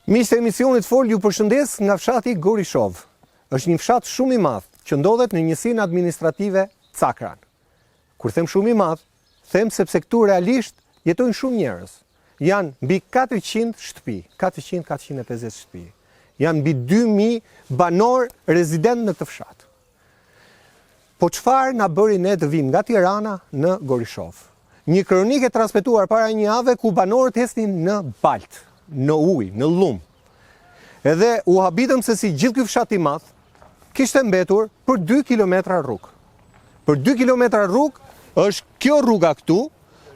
Miqtë e emisionit Fol ju përshëndes nga fshati Gorishovë. Është një fshat shumë i madh që ndodhet në njësinë administrative Cakran. Kur them shumë i madh, them sepse këtu realisht jetojnë shumë njerëz. Janë mbi 400 shtëpi, 400-450 shtëpi. Janë mbi 2000 banorë rezidentë në këtë fshat. Po çfarë na bëri ne të vijmë nga Tirana në Gorishovë? Një kronikë e transmetuar para një jave ku banorët ecnin në baltë, në ujë, në llum. Edhe u habitëm se si gjithë ky fshat i madh kishte mbetur për 2 kilometra rrugë. Për 2 kilometra rrugë është kjo rruga këtu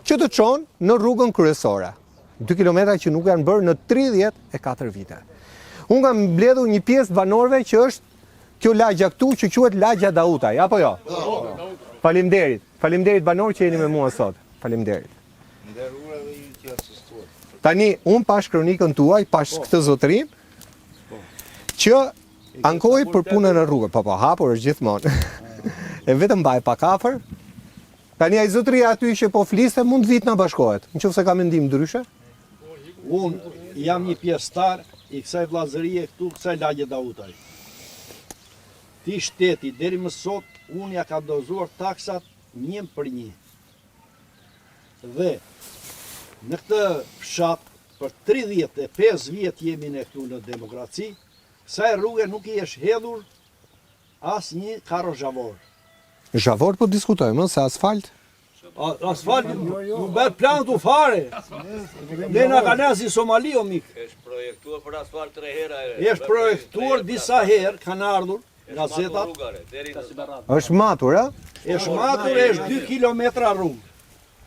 që të çon në rrugën kryesore. 2 kilometra që nuk janë bërë në 34 vite. Unë kam mbledhur një pjesë të banorëve që është Kjo lagja këtu që quhet lagja Dautaj, apo jo? Faleminderit. Faleminderit banorë që jeni me mua sot. Faleminderit. Nderuar edhe ju që asistuat. Tani unë pashë kronikën tuaj, pashë po. këtë zotërinë po. që ankohej për punën e rrugës. Po po, hapur është gjithmonë. e vetëm mbaj pak afër. Tani ai zotëria aty që po fliste mund të vijë të na bashkohet, në qoftë se ka mendim ndryshe. Unë jam një pjesëtar i kësaj vllazërie këtu, kësaj lagje Dautaj. Këtij shteti deri më sot unë ia kam dorëzuar taksat një për një. Dhe në këtë fshat për 35 vjet jemi ne këtu në demokraci, kësaj rruge nuk i është hedhur Asnjë karro zhavor. Zhavor po diskutojmë, ë, se asfalt? Asfalt nuk bëhet plan këtu fare. Ne na kanë lënë si Somali o mik. Është projektuar për asfalt tre herë. Është projektuar disa herë, kanë ardhur gazetat. Është matur, ë? Është matur, është 2 kilometra rrugë.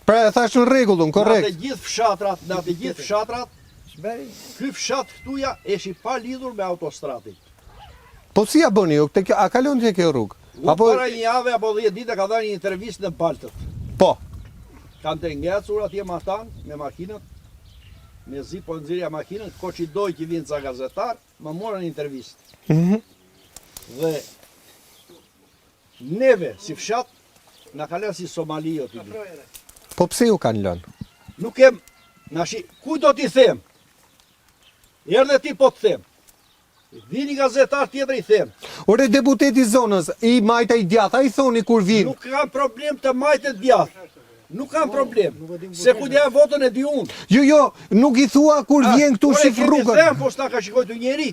Pra e thashë në rregull unë, korrekt. Në të gjithë fshatrat, në të gjithë fshatrat, ky fshat këtuja është i palidhur me autostradën. Po si ja bëni ju, kjo, a kalon te kjo rrugë? Apo para një jave apo 10 ditë ka dhënë një intervistë në Baltët. Po. Kanë të ngecur atje matanë me makinat. Mezi po nxirrja makinën, koçi doj që vinë ca gazetarë, më morën intervistë. Mhm. Mm dhe Neve, si fshat, na ka lënë si Somali o ti. Po pse ju kanë lënë? Nuk kem, na shi, ku do t'i them? Erdhe ti po të them. Vini gazetar tjetër i them. Ore deputeti i zonës, i majta i djathta, i thoni kur vin. Nuk kam problem të majtë të djathtë. Nuk kam problem. Se ku ja votën e di unë. Jo, jo, nuk i thua kur vjen këtu shif rrugën. Ore, kemi them, po s'na ka shikojtur njeri.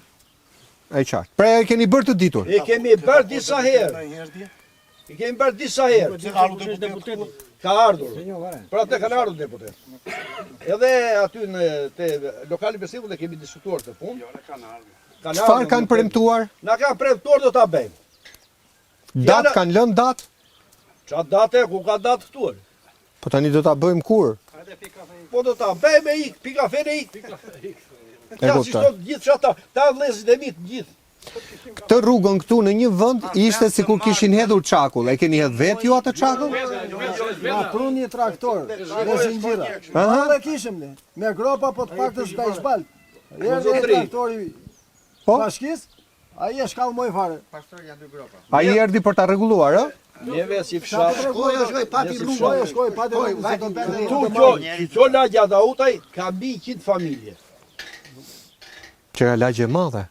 E qartë. Pra e keni bërë të ditur. E kemi bërë disa herë. E kemi bërë disa herë. Ka ardhur. Pra të kanë ardhur deputet. Edhe aty në te lokali Besnikut e kemi diskutuar këtë punë. Çfarë kanë premtuar? Na kanë premtuar do ta bëjmë. Datë kanë lënë datë? Ça date, ku ka datë këtu? Po tani do ta bëjmë kur? Po do ta bëjmë e ik, pi kafe e ik. E Ja, si sot gjithë që ata, ta vëllezërit e mi të gjithë. Këtë rrugën këtu në një vend ishte sikur kishin hedhur çakull. E keni hedh vetë ju atë çakull? Na prun një traktor me zinxhira. Aha. Ne kishim ne. Me gropa po të paktën s'ka ish baltë. Erdhi traktori po? bashkisë, Ai e shkallmoi fare. Ai erdhi për ta rregulluar, ë? Neve si fshat. Shkoi, shkoi, pati rrugë. Shkoi, shkoi, pati rrugë. Këtu kjo, kjo lagja Dautaj ka mbi 100 familje. Që ka lagje e madhe.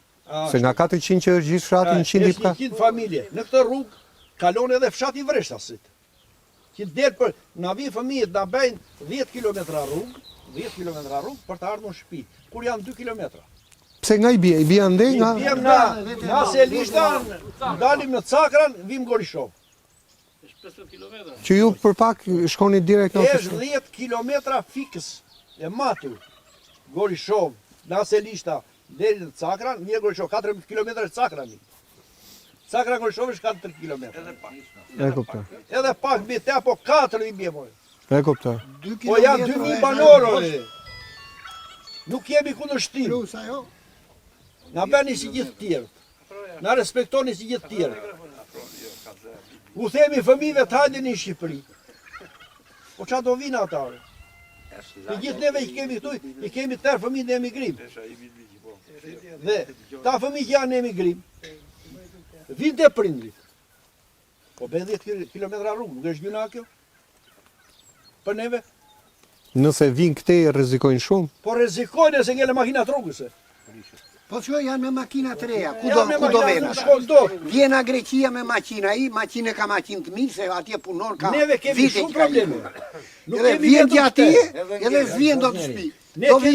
Se nga 400 që është gjithë fshati, 100 i ka. 100 familje. Në këtë rrugë kalon edhe fshati i Vreshtasit. Që del për na vijnë fëmijët na bëjnë 10 kilometra rrugë, 10 kilometra rrugë për të ardhur në shtëpi, kur janë 2 kilometra. Pse nga i bie? I bie andej nga? I bie nga nga Selishta, dalim në Cakran, vim Gorishovë. Është 50 kilometra. Që ju për pak shkoni direkt në Është 10 kilometra fiks e matur. Gorishovë, nga Selishta deri në Cakran, një Gorishovë 4 kilometra është Cakrani. Cakran Gorishovë është 4 kilometra. Edhe pak. E kuptoj. Edhe pak mbi te apo 4 i bie moj. E kuptoj. Po janë 2000 banorë. ore. Nuk jemi kundërshtim. Plus ajo. Na bëni si gjithë tjerët. Na respektoni si gjithë tjerët. U themi fëmijëve të hajdeni në Shqipëri. Po ça do vinë ata? ore? Të gjithë neve i kemi këtu, i kemi tërë fëmijët në emigrim. Dhe ta fëmijë që janë në emigrim, vinë te prindrit. Po bëjnë 10 kilometra rrugë, nuk është gjynah kjo? Për neve? Nëse vinë këtej rrezikojnë shumë? Po rrezikojnë se ngelen makinat rrugës. Po që janë me makina të reja, ku do, Janë me ku do makina, vena? nuk shkon dot. Vjen nga Greqia me makina, ai makinë ka makinë të mirë, se atje punon ka Neve kemi vite shumë që ka probleme. ikur. Nuk Edhe kemi vjen vetëm ti atje, këtë. edhe s'vjen dot në shtëpi. Ne Do kemi vi.